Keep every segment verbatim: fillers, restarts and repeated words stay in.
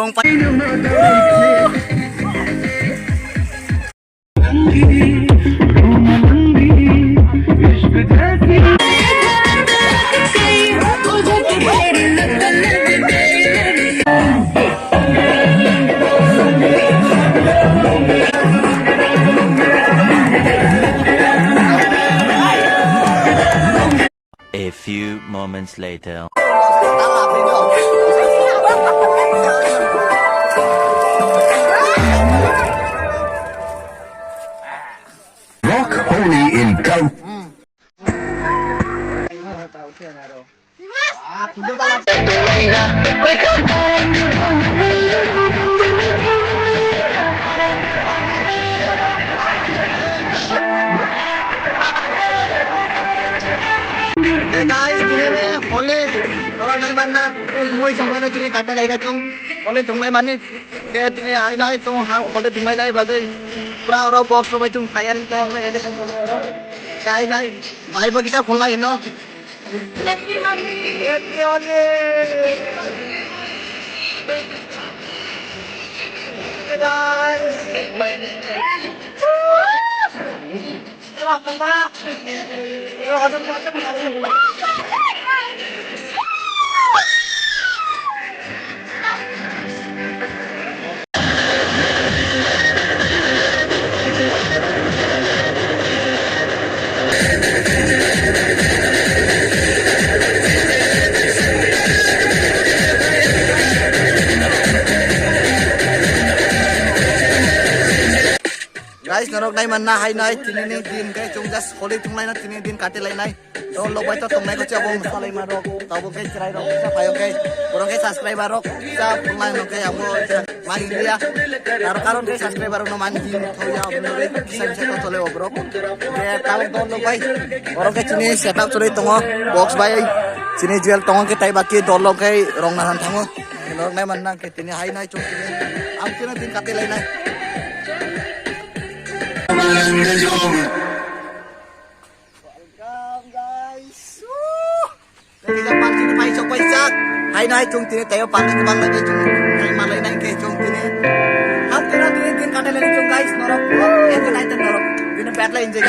A few moments later. Rock Holy in Kau. Hey guys, tini ni Holi, orang dari mana? Tungui sampai na tini kata lagi tung. Holi tungui mani. Kaya tini ai nai tung ha Holi tungui nai bade. Pura orang box sampai tung kaya ni kaya ni. Kaya nai. Bhai bagi kita phone lagi no. Guys, norok nai manna hai nai, tini ni din khe chwng just Holi thung lai na, tini din kati lai nai. Dol rok bai to tongnai khe chabo salai ma rok, tabo khe chwrai rok sa phayo khe, borok khe subscriber rok sa phunglai no khe abo ma India. Aro karon khe subscriber rok no man din thoya abo no khe kisa kisa to chole obrok. Je tabuk dol rok bai, borok khe chini setup chole tongo, box bai chini jewel tongo khe tai baki dol rok khe rong nahan thango. Norok nai manna khe tini hai nai chwng tini. Ang tini din kati lai nai. Welcome, guys. Woo! Tei kisa party ni paisok paijak. Hai nai chwng tini taiyo party kwbang lagi chwng tei malai nai khe chwng tini. Hap tini tini din kati lai chwng guys norok. Enjoy nai tei norok. Bini bad lai enjoy.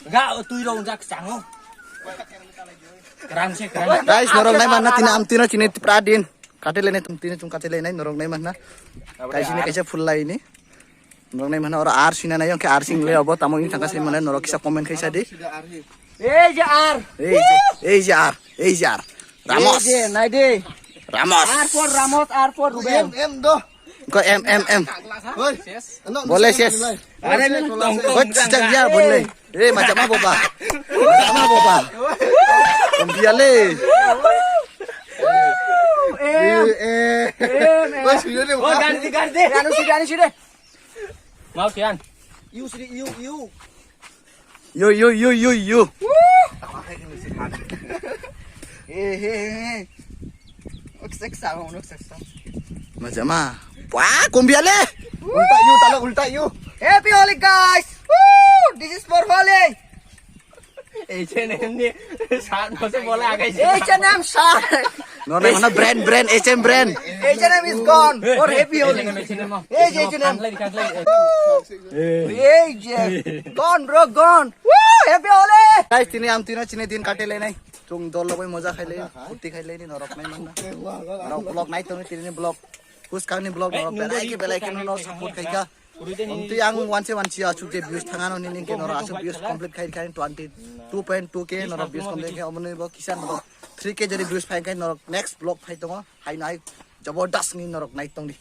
Ga twi rong jak chango. Kerang se kerang. Guys, norok nai manna tini amtino chini pra din. Kati lai nai tum tini chwng kati lai nai norok nai manna. Guys, ini kaisa full lai ini. Norok nai manna oro ar sina nai yong khe ar sing le obo tamo ini thangka sai manna norok kisa comment khaisa di. Ei je ar. Ei je, ei je ar, ei je ar. Ramos. Ei je, nai de. Ramos. Ar for Ramos, ar for Ruben. Em, em do. Ko em, em, em. Hoi. Ano, Bole ano, ses. Ano, ano, ano, ano, Hoi, ano, sejak ano, dia ano, bole. Eh, macam apa, Pak? Macam apa, Pak? Biar le. Em. Eh, eh. Em, em. Hoi, sudah deh, Oh, Pak. Ganti, ganti. Anu sini, anu sini. Mau, Tian. You sini, you, you. Yo, yo, yo, yo, yo. Woo! Eh, eh, eh. Nok seksa, nok seksa. Macam apa? Wah, kombi ale. Ulta you, talo ulta you. Happy Holi, guys. Woo! This is for Holi. H and M ni sat no se bola agai se. H and M sat. No, no, no, brand, brand, H M brand. H and M is gone for Happy Holi. Hey, H and M. Hey, Jeff. Gone, bro, gone. Woo! Happy Holi! Guys, tini amtino chini din kate lenai. Chung dol logoi moja khai lei, phuti khai lei ni norok nai manna. Norok vlog nai tong tini ni vlog. Kuskang ni vlog norok belai ke belai ke no support khai kha. Twi ang wanse wanse achuk je views thangano nini ke norok asuk views complete khai khai twenty two point two K norok views complete khai omoni bo kisa norok Three K jodi views phai khe norok next vlog phai tongo, hai nai jabardast ni norok nai tongdi.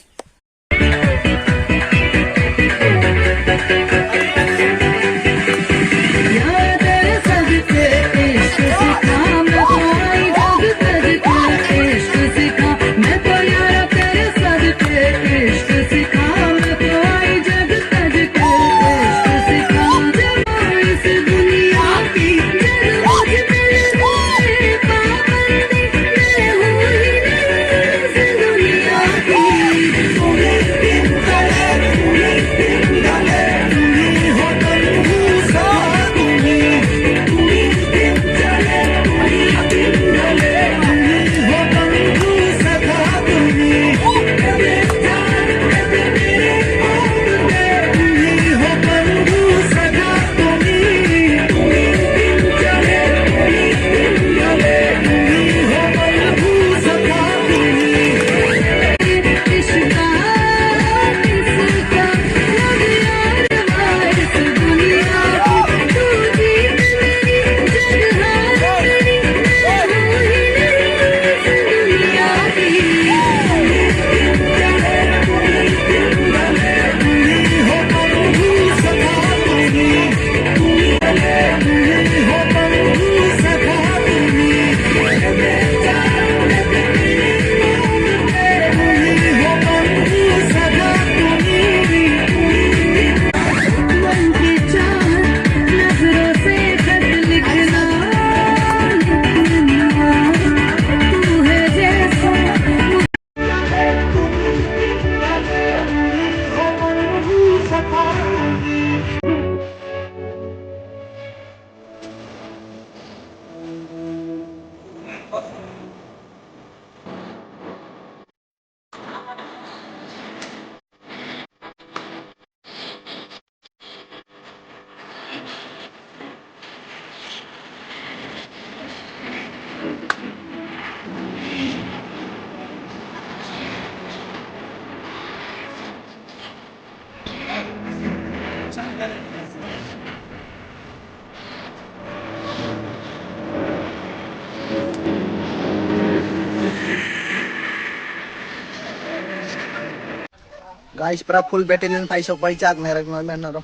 Guys, pura full battalion paisok pai chak nai rok noi man naro.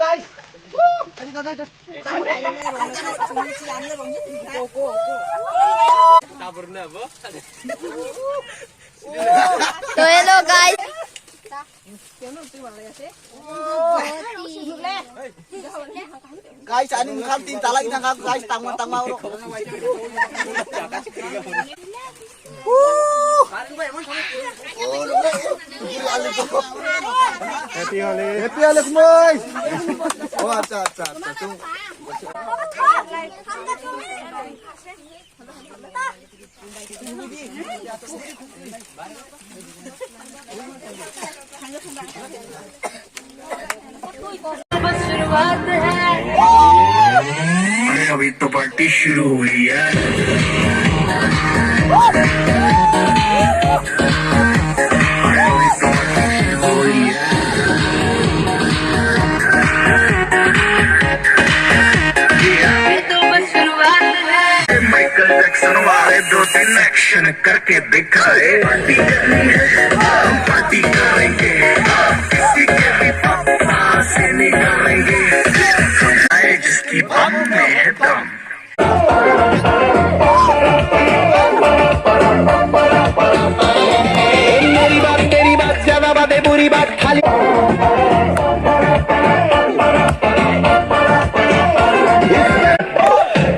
Guys. To hello guys. Guys, ani mukha tin talai thangkha, guys, tangma tangma oro. Happy Holi. Happy Holi, kumoi. Oh, acha, acha, acha. अरे, अभी तो पार्टी शुरू हुई है। अरे, अभी तो पार्टी शुरू हुई है। ये तो बस शुरुआत है। माइकल जैक्सन वाले दो तीन एक्शन करके दिखाए। पार्टी करनी है, हम पार्टी करेंगे। किसी के भी पापा से नहीं डरेंगे। आए जिसकी बात में है दम। मेरी बात, तेरी बात, ज्यादा बातें, बुरी बात, खाली।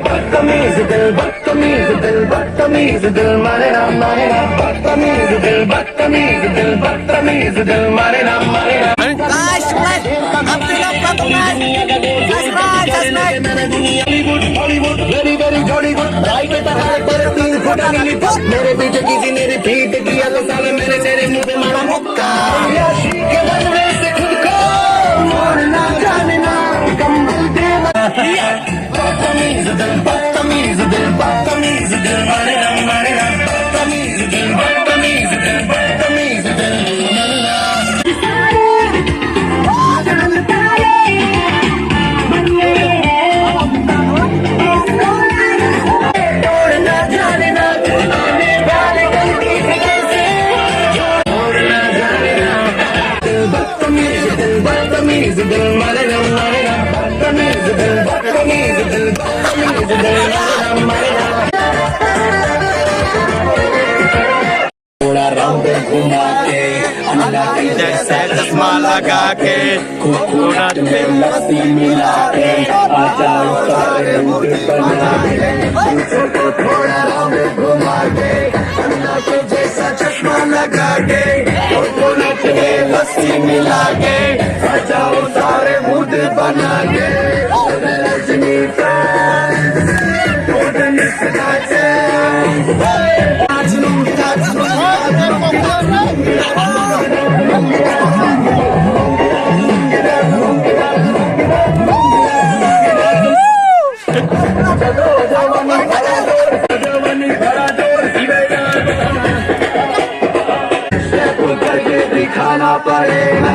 बदतमीज दिल, बदतमीज दिल, बदतमीज दिल, मारे ना, मारे ना, बदतमीज दिल, बदतमीज दिल, बदतमीज दिल, मारे ना, मारे ना। Guys, guys, subscribe, subscribe. Very, very jolly good. Right पे तो हर पर तीन फुट नीली फुट। मेरे पीछे किसी ने रिपीट किया तो साले मेरे तेरे मुंह पे मारा मुक्का। याशी के बदले से खुद को मोड़ना जानना, कंबल देना। बदतमीज दिल, बदतमीज दिल, बदतमीज दिल, मारे ना, मारे ना, बदतमीज दिल, बदतमीज दिल, बदतमीज दिल। के, अन्ना के जैसा चश्मा लगा के, कोकोनट में लस्सी मिला के, आ जाओ सारे मूड बना के। तुझको थोड़ा हमें घुमा के, अन्ना के जैसा चश्मा लगा के, कोकोनट में लस्सी मिला के, आ जाओ सारे मूड बना के। रजनी फैंस, दिखाना पड़ेगा।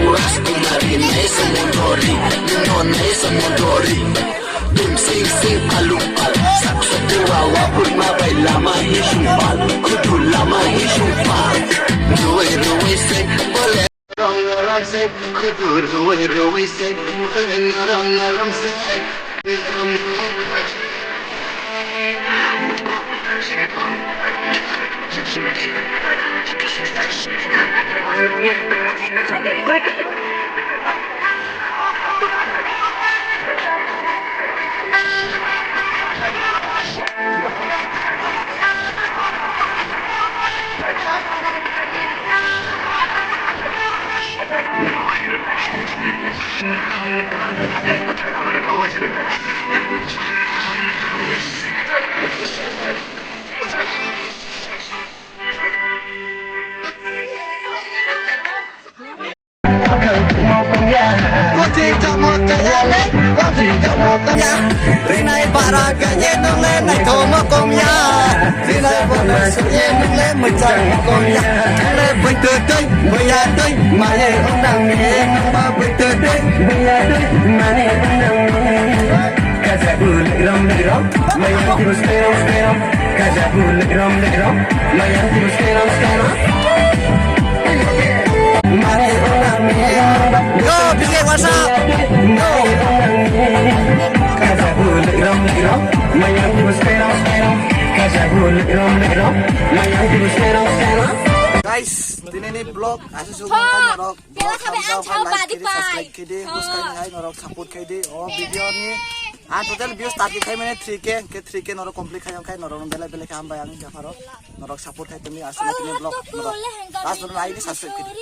Raskumari, Nelson Mondori, Nino Nelson Mondori. Dum sing sing palung pal, sak sak dewa wa purma bai lama hi sung pal, kudu lama hi sung pal. Ruwai ruwai se, bole. Rong rong se, kudu ruwai ruwai se, rong rong se. Rinai bara ganye nongle naithomo komya. Rinai bara sanye nongle mwchang komya. Nongle bwtwtwi bwyatwi mane onang ni. Nongle bwtwtwi bwyatwi mane onang ni. Kajabu lerom lerom, mayang terus terong terong. Kajabu lerom lerom, mayang terus terong terong. Yo, P K, what's up? Yo. Guys, tini ni vlog asusu. Ho, norok bela vlog sabi ang samjak chao like badi khe di, pai. Subscribe khe di, ho. Bwskango hai norok support khe di. O video ni ang total views target khai mane three K, ke three K norok complete khai, khai norok belai belai khe hambai ang japharo. Norok support khai tongdi, aswk tini vlog norok last norok like di, subscribe khai di.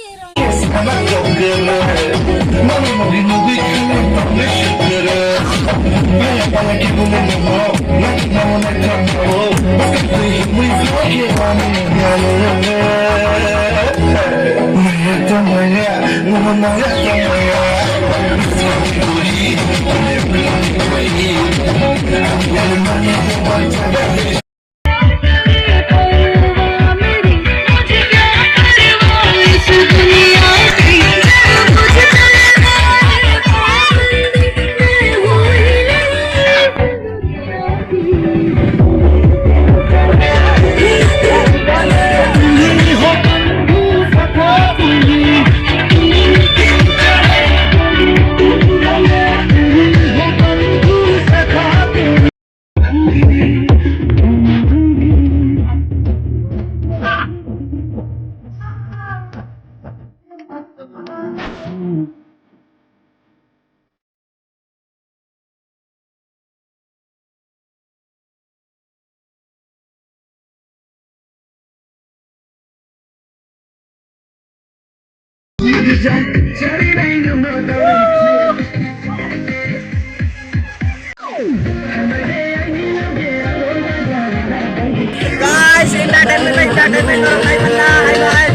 Guys, entertainment, entertainment, norok nai manya, hai, hai.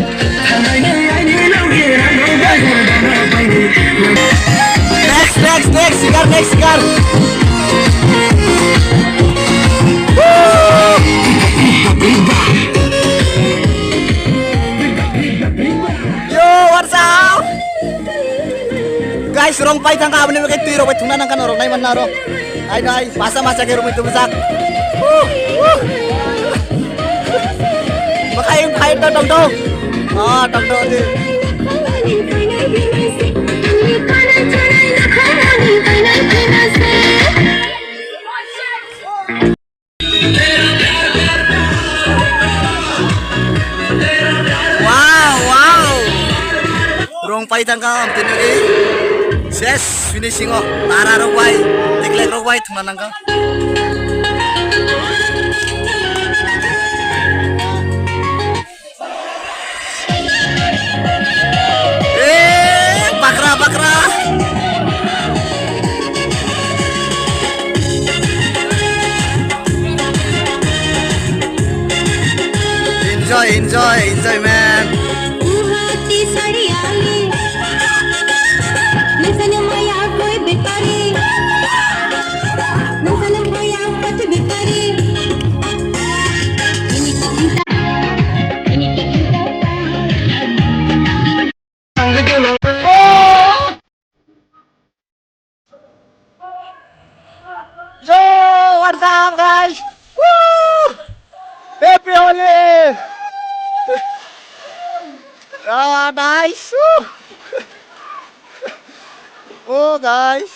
Next, next, next, singer, next, singer. Woo! Yo, what's up? Guys, rong pai thangkha, aboni bagwi twi rok bai thungna nangkha norok nai manna aro. Ai nai, masa masa khe romwi tubujak. Huh, huh. Bakhai phai to tong to. Ah, tong to di. Wow, wow. Rong pai thangkha, amtwi nugwi. Ses, finishing o. Tara rok bai, tiklek rok bai, thwngna nangkha. Guhati sari ali. Nusana maya koi betari. Nusana maya koi betari. Yo, what's up, guys? Woo! Happy Holi! Ah, nice! Woo! Oh, guys.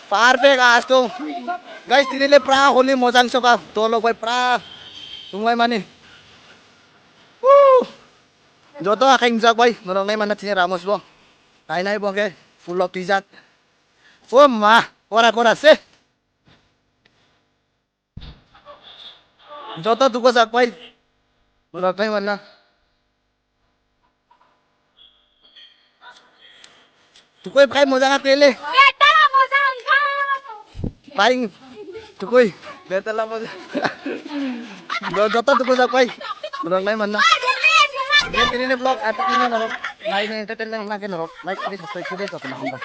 Perfect, astung. Guys, tini le pra Holi mojang soka. Tolok bai pra. Tunglai mani. Woo! Joto akhai wngjak bai, norok nai manna chini Ramos bo. Nai nai bo khe full of twijak. O ma, kora kora se. Joto tuko jak bai. Norok nai manna. Tukoi khai mojang a tele. Paing tukui. Betala mo. Do jota tukui jak pai. Borok nai manna. Tini ni vlog ata tini norok. Nai nai entertainment na ke norok. Like, please, subscribe, please, jotona hambai.